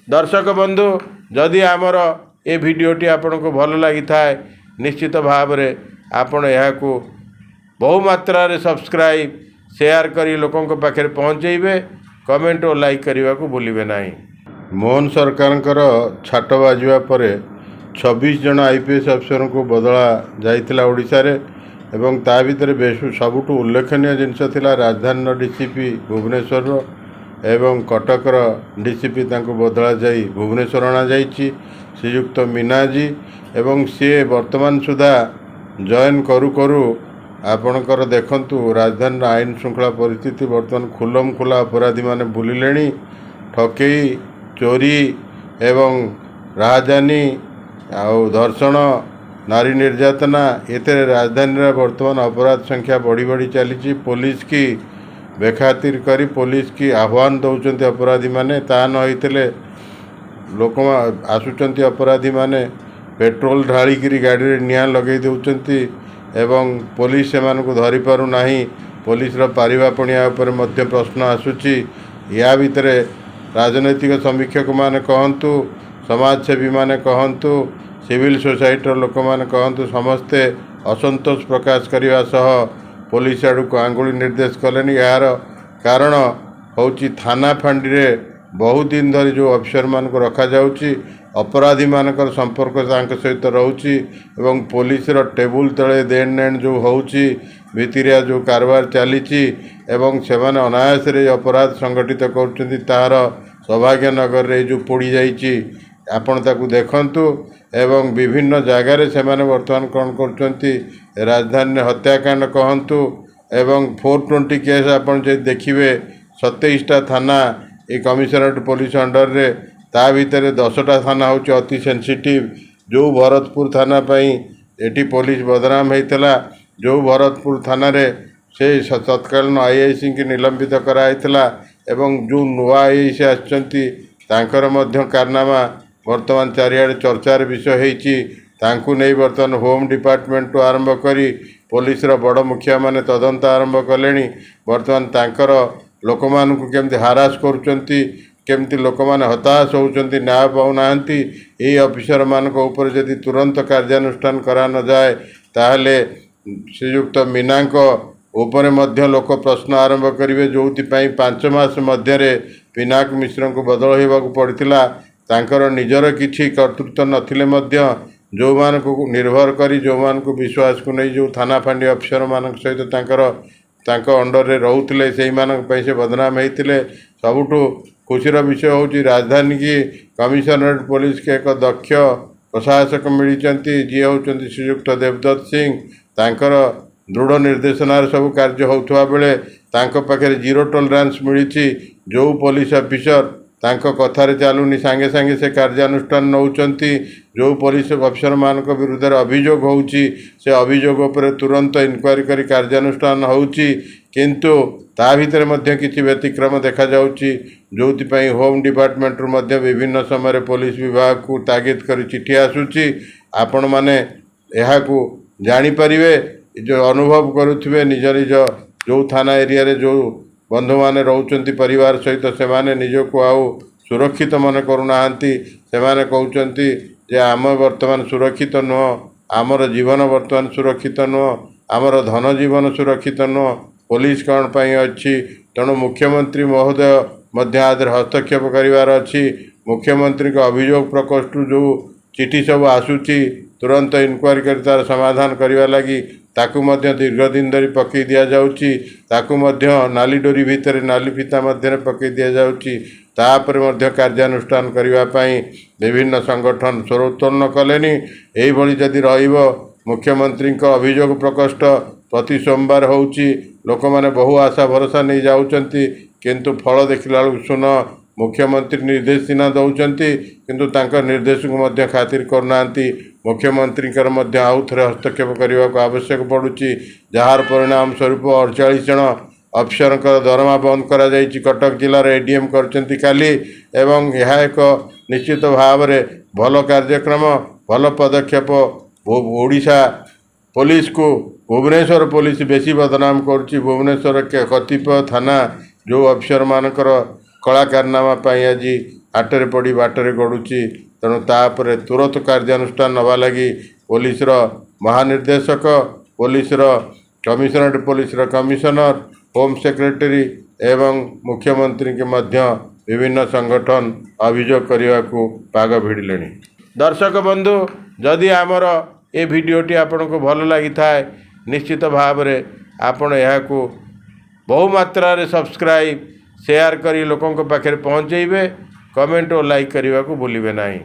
ଦର୍ଶକ ବନ୍ଧୁ, ଯଦି ଆମର ଏ ଭିଡ଼ିଓଟି ଆପଣଙ୍କୁ ଭଲ ଲାଗିଥାଏ, ନିଶ୍ଚିତ ଭାବରେ ଆପଣ ଏହାକୁ ବହୁ ମାତ୍ରାରେ ସବସ୍କ୍ରାଇବ୍, ସେୟାର କରି ଲୋକଙ୍କ ପାଖରେ ପହଞ୍ଚେଇବେ। କମେଣ୍ଟ ଓ ଲାଇକ୍ କରିବାକୁ ଭୁଲିବେ ନାହିଁ। ମୋହନ ସରକାରଙ୍କର ଛାଟ ବାଜିବା ପରେ 26 ଜଣ ଆଇପିଏସ୍ ଅଫିସରଙ୍କୁ ବଦଳା ଯାଇଥିଲା ଓଡ଼ିଶାରେ ଏବଂ ତା ଭିତରେ ବେଶ ସବୁଠୁ ଉଲ୍ଲେଖନୀୟ ଜିନିଷ ଥିଲା ରାଜଧାନୀର ଡିସିପି ଭୁବନେଶ୍ୱରର ଏବଂ କଟକର ଡିସିପି, ତାଙ୍କୁ ବଦଳା ଯାଇ ଭୁବନେଶ୍ୱର ଅଣାଯାଇଛି, ଶ୍ରୀଯୁକ୍ତ ମିନାଜୀ। ଏବଂ ସିଏ ବର୍ତ୍ତମାନ ସୁଦ୍ଧା ଜଏନ୍ କରୁ କରୁ ଆପଣଙ୍କର ଦେଖନ୍ତୁ, ରାଜଧାନୀର ଆଇନ ଶୃଙ୍ଖଳା ପରିସ୍ଥିତି ବର୍ତ୍ତମାନ ଖୁଲମ ଖୋଲା ଅପରାଧୀମାନେ ବୁଲିଲେଣି। ଠକେଇ, ଚୋରି ଏବଂ ରାହାଜାନୀ ଆଉ ଧର୍ଷଣ, ନାରୀ ନିର୍ଯାତନା, ଏଥିରେ ରାଜଧାନୀରେ ବର୍ତ୍ତମାନ ଅପରାଧ ସଂଖ୍ୟା ବଢ଼ି ବଢ଼ି ଚାଲିଛି। ପୋଲିସ କି ବେଖାତିର କରି ପୋଲିସ କି ଆହ୍ୱାନ ଦେଉଛନ୍ତି ଅପରାଧୀମାନେ। ତାହା ନ ହେଇଥିଲେ ଲୋକ ଆସୁଛନ୍ତି, ଅପରାଧୀମାନେ ପେଟ୍ରୋଲ ଢାଳିକିରି ଗାଡ଼ିରେ ନିଆଁ ଲଗାଇ ଦେଉଛନ୍ତି ଏବଂ ପୋଲିସ ସେମାନଙ୍କୁ ଧରିପାରୁନାହିଁ। ପୋଲିସର ପାରିବା ପଣିଆ ଉପରେ ମଧ୍ୟ ପ୍ରଶ୍ନ ଆସୁଛି। ୟା ଭିତରେ ରାଜନୈତିକ ସମୀକ୍ଷକମାନେ କହନ୍ତୁ, ସମାଜସେବୀମାନେ କହନ୍ତୁ, ସିଭିଲ ସୋସାଇଟିର ଲୋକମାନେ କହନ୍ତୁ, ସମସ୍ତେ ଅସନ୍ତୋଷ ପ୍ରକାଶ କରିବା ସହ ପୋଲିସ ଆଡ଼କୁ ଆଙ୍ଗୁଳି ନିର୍ଦ୍ଦେଶ କଲେଣି। ଏହାର କାରଣ ହେଉଛି ଥାନା ଫାଣ୍ଡିରେ ବହୁତ ଦିନ ଧରି ଯେଉଁ ଅଫିସରମାନଙ୍କୁ ରଖାଯାଉଛି, ଅପରାଧୀମାନଙ୍କର ସମ୍ପର୍କ ତାଙ୍କ ସହିତ ରହୁଛି ଏବଂ ପୋଲିସର ଟେବୁଲ ତଳେ ଦେଣ ନେଣ ଯେଉଁ ହେଉଛି, ଭିତିରିଆ ଯେଉଁ କାରବାର ଚାଲିଛି ଏବଂ ସେମାନେ ଅନାୟାସରେ ଏହି ଅପରାଧ ସଂଗଠିତ କରୁଛନ୍ତି। ତାହାର ସୌଭାଗ୍ୟନଗରରେ ଏଇ ଯେଉଁ ପୋଡ଼ିଯାଇଛି, ଆପଣ ତାକୁ ଦେଖନ୍ତୁ ଏବଂ ବିଭିନ୍ନ ଜାଗାରେ ସେମାନେ ବର୍ତ୍ତମାନ କ'ଣ କରୁଛନ୍ତି। ରାଜଧାନୀରେ ହତ୍ୟାକାଣ୍ଡ କହନ୍ତୁ ଏବଂ 420 କେସ୍ ଆପଣ ଯଦି ଦେଖିବେ, 27ଟା ଥାନା ଏ କମିଶନରେଟ୍ ପୋଲିସ ଅଣ୍ଡରରେ, ତା ଭିତରେ 10ଟା ଥାନା ହେଉଛି ଅତି ସେନ୍ସିଟିଭ୍। ଯେଉଁ ଭରତପୁର ଥାନା ପାଇଁ ଏଠି ପୋଲିସ ବଦନାମ ହେଇଥିଲା, ଯେଉଁ ଭରତପୁର ଥାନାରେ ସେ ତତ୍କାଳୀନ ଆଇଆଇସିଙ୍କୁ ନିଲମ୍ବିତ କରାଯାଇଥିଲା ଏବଂ ଯେଉଁ ନୂଆ ଆଇଆଇସି ଆସିଛନ୍ତି, ତାଙ୍କର ମଧ୍ୟ କାରନାମା ବର୍ତ୍ତମାନ ଚାରିଆଡ଼େ ଚର୍ଚ୍ଚାର ବିଷୟ ହେଇଛି। ତାଙ୍କୁ ନେଇ ବର୍ତ୍ତମାନ ହୋମ୍ ଡିପାର୍ଟମେଣ୍ଟଠୁ ଆରମ୍ଭ କରି ପୋଲିସର ବଡ଼ ମୁଖିଆମାନେ ତଦନ୍ତ ଆରମ୍ଭ କଲେଣି। ବର୍ତ୍ତମାନ ତାଙ୍କର ଲୋକମାନଙ୍କୁ କେମିତି ହାରାସ କରୁଛନ୍ତି, କେମିତି ଲୋକମାନେ ହତାଶ ହେଉଛନ୍ତି, ନ୍ୟାୟ ପାଉନାହାନ୍ତି, ଏହି ଅଫିସରମାନଙ୍କ ଉପରେ ଯଦି ତୁରନ୍ତ କାର୍ଯ୍ୟାନୁଷ୍ଠାନ କରାନଯାଏ, ତାହେଲେ ଶ୍ରୀଯୁକ୍ତ ମୀନାଙ୍କ ଉପରେ ମଧ୍ୟ ଲୋକ ପ୍ରଶ୍ନ ଆରମ୍ଭ କରିବେ। ଯେଉଁଥିପାଇଁ 5 ମାସ ମଧ୍ୟରେ ପିନାକ ମିଶ୍ରଙ୍କୁ ବଦଳ ହେବାକୁ ପଡ଼ିଥିଲା। ତାଙ୍କର ନିଜର କିଛି କର୍ତ୍ତୃତ୍ୱ ନଥିଲେ ମଧ୍ୟ ଯେଉଁମାନଙ୍କୁ ନିର୍ଭର କରି, ଯେଉଁମାନଙ୍କୁ ବିଶ୍ୱାସକୁ ନେଇ, ଯେଉଁ ଥାନା ଫାଣ୍ଡି ଅଫିସରମାନଙ୍କ ସହିତ ତାଙ୍କର ତାଙ୍କ ଅଣ୍ଡରରେ ରହୁଥିଲେ, ସେଇମାନଙ୍କ ପାଇଁ ସେ ବଦନାମ ହେଇଥିଲେ। ସବୁଠୁ ଖୁସିର ବିଷୟ ହେଉଛି ରାଜଧାନୀକି କମିଶନରେଟ୍ ପୋଲିସକି ଏକ ଦକ୍ଷ ପ୍ରଶାସକ ମିଳିଛନ୍ତି, ଯିଏ ହେଉଛନ୍ତି ଶ୍ରୀଯୁକ୍ତ ଦେବଦତ୍ତ ସିଂ। ତାଙ୍କର ଦୃଢ଼ ନିର୍ଦ୍ଦେଶନାରେ ସବୁ କାର୍ଯ୍ୟ ହେଉଥିବା ବେଳେ ତାଙ୍କ ପାଖରେ ଜିରୋ ଟଲରାନ୍ସ ମିଳିଛି। ଯେଉଁ ପୋଲିସ ଅଫିସର ତାଙ୍କ କଥାରେ ଚାଲୁନି, ସାଙ୍ଗେ ସାଙ୍ଗେ ସେ କାର୍ଯ୍ୟାନୁଷ୍ଠାନ ନେଉଛନ୍ତି। ଯେଉଁ ପୋଲିସ ଅଫିସରମାନଙ୍କ ବିରୁଦ୍ଧରେ ଅଭିଯୋଗ ହେଉଛି, ସେ ଅଭିଯୋଗ ଉପରେ ତୁରନ୍ତ ଇନକ୍ୱାରି କରି କାର୍ଯ୍ୟାନୁଷ୍ଠାନ ହେଉଛି। କିନ୍ତୁ ତା ଭିତରେ ମଧ୍ୟ କିଛି ବ୍ୟତିକ୍ରମ ଦେଖାଯାଉଛି, ଯେଉଁଥିପାଇଁ ହୋମ୍ ଡିପାର୍ଟମେଣ୍ଟରୁ ମଧ୍ୟ ବିଭିନ୍ନ ସମୟରେ ପୋଲିସ ବିଭାଗକୁ ତାଗିଦ କରି ଚିଠି ଆସୁଛି। ଆପଣମାନେ ଏହାକୁ ଜାଣିପାରିବେ, ଯେଉଁ ଅନୁଭବ କରୁଥିବେ, ନିଜ ନିଜ ଯେଉଁ ଥାନା ଏରିଆରେ ଯେଉଁ ବନ୍ଧୁମାନେ ରହୁଛନ୍ତି ପରିବାର ସହିତ, ସେମାନେ ନିଜକୁ ଆଉ ସୁରକ୍ଷିତ ମନେ କରୁନାହାନ୍ତି। ସେମାନେ କହୁଛନ୍ତି ଯେ ଆମେ ବର୍ତ୍ତମାନ ସୁରକ୍ଷିତ ନୁହଁ, ଆମର ଜୀବନ ବର୍ତ୍ତମାନ ସୁରକ୍ଷିତ ନୁହଁ, ଆମର ଧନ ଜୀବନ ସୁରକ୍ଷିତ ନୁହଁ, ପୋଲିସ କ'ଣ ପାଇଁ ଅଛି? ତେଣୁ ମୁଖ୍ୟମନ୍ତ୍ରୀ ମହୋଦୟ ମଧ୍ୟ ଆ ଦେହରେ ହସ୍ତକ୍ଷେପ କରିବାର ଅଛି। ମୁଖ୍ୟମନ୍ତ୍ରୀଙ୍କ ଅଭିଯୋଗ ପ୍ରକୋଷ୍ଠରୁ ଯେଉଁ ଚିଠି ସବୁ ଆସୁଛି, ତୁରନ୍ତ ଇନକ୍ୱାରି କରି ତା'ର ସମାଧାନ କରିବା ଲାଗି, ତାକୁ ମଧ୍ୟ ଦୀର୍ଘ ଦିନ ଧରି ପକାଇ ଦିଆଯାଉଛି। ତାକୁ ମଧ୍ୟ ନାଲି ଡୋରି ଭିତରେ, ନାଲି ଫିତା ମଧ୍ୟରେ ପକାଇ ଦିଆଯାଉଛି। ତାପରେ ମଧ୍ୟ କାର୍ଯ୍ୟାନୁଷ୍ଠାନ କରିବା ପାଇଁ ବିଭିନ୍ନ ସଂଗଠନ ସ୍ୱର ଉତ୍ତୋଳନ କଲେନି। ଏଇଭଳି ଯଦି ରହିବ, ମୁଖ୍ୟମନ୍ତ୍ରୀଙ୍କ ଅଭିଯୋଗ ପ୍ରକୋଷ୍ଠ ପ୍ରତି ସୋମବାର ହେଉଛି, ଲୋକମାନେ ବହୁ ଆଶା ଭରସା ନେଇ ଯାଉଛନ୍ତି, କିନ୍ତୁ ଫଳ ଦେଖିଲା ବେଳକୁ ଶୂନ। ମୁଖ୍ୟମନ୍ତ୍ରୀ ନିର୍ଦ୍ଦେଶ ସିନା ଦେଉଛନ୍ତି, କିନ୍ତୁ ତାଙ୍କ ନିର୍ଦ୍ଦେଶକୁ ମଧ୍ୟ ଖାତିର କରୁନାହାନ୍ତି। ମୁଖ୍ୟମନ୍ତ୍ରୀଙ୍କର ମଧ୍ୟ ଆଉ ଥରେ ହସ୍ତକ୍ଷେପ କରିବାକୁ ଆବଶ୍ୟକ ପଡ଼ୁଛି, ଯାହାର ପରିଣାମ ସ୍ୱରୂପ 48 ଜଣ ଅଫିସରଙ୍କର ଦରମା ବନ୍ଦ କରାଯାଇଛି, କଟକ ଜିଲ୍ଲାର ଏଡିଏମ୍ କରିଛନ୍ତି କାଲି। ଏବଂ ଏହା ଏକ ନିଶ୍ଚିତ ଭାବରେ ଭଲ କାର୍ଯ୍ୟକ୍ରମ, ଭଲ ପଦକ୍ଷେପ। ଓଡ଼ିଶା ପୋଲିସକୁ ଭୁବନେଶ୍ୱର ପୋଲିସ ବେଶୀ ବଦନାମ କରୁଛି। ଭୁବନେଶ୍ୱର କତିପୟ ଥାନା ଯେଉଁ ଅଫିସରମାନଙ୍କର କଳାକାରନାମା ପାଇଁ ଆଜି ହାଟରେ ପଡ଼ି ବାଟରେ ଗଡ଼ୁଛି। ତେଣୁ ତା ଉପରେ ତୁରନ୍ତ କାର୍ଯ୍ୟାନୁଷ୍ଠାନ ନେବା ଲାଗି ପୋଲିସର ମହାନିର୍ଦ୍ଦେଶକ, ପୋଲିସର କମିଶନରେଟ ପୋଲିସର କମିଶନର, ହୋମ୍ ସେକ୍ରେଟାରୀ ଏବଂ ମୁଖ୍ୟମନ୍ତ୍ରୀଙ୍କୁ ମଧ୍ୟ ବିଭିନ୍ନ ସଂଗଠନ ଅଭିଯୋଗ କରିବାକୁ ପାଗ ଭିଡ଼ିଲେଣି। ଦର୍ଶକ ବନ୍ଧୁ, ଯଦି ଆମର ଏ ଭିଡ଼ିଓଟି ଆପଣଙ୍କୁ ଭଲ ଲାଗିଥାଏ, ନିଶ୍ଚିତ ଭାବରେ ଆପଣ ଏହାକୁ ବହୁମାତ୍ରାରେ ସବସ୍କ୍ରାଇବ୍, ସେୟାର କରି ଲୋକଙ୍କ ପାଖରେ ପହଞ୍ଚାଇବେ। କମେଣ୍ଟ ଓ ଲାଇକ୍ କରିବାକୁ ଭୁଲିବେ ନାହିଁ।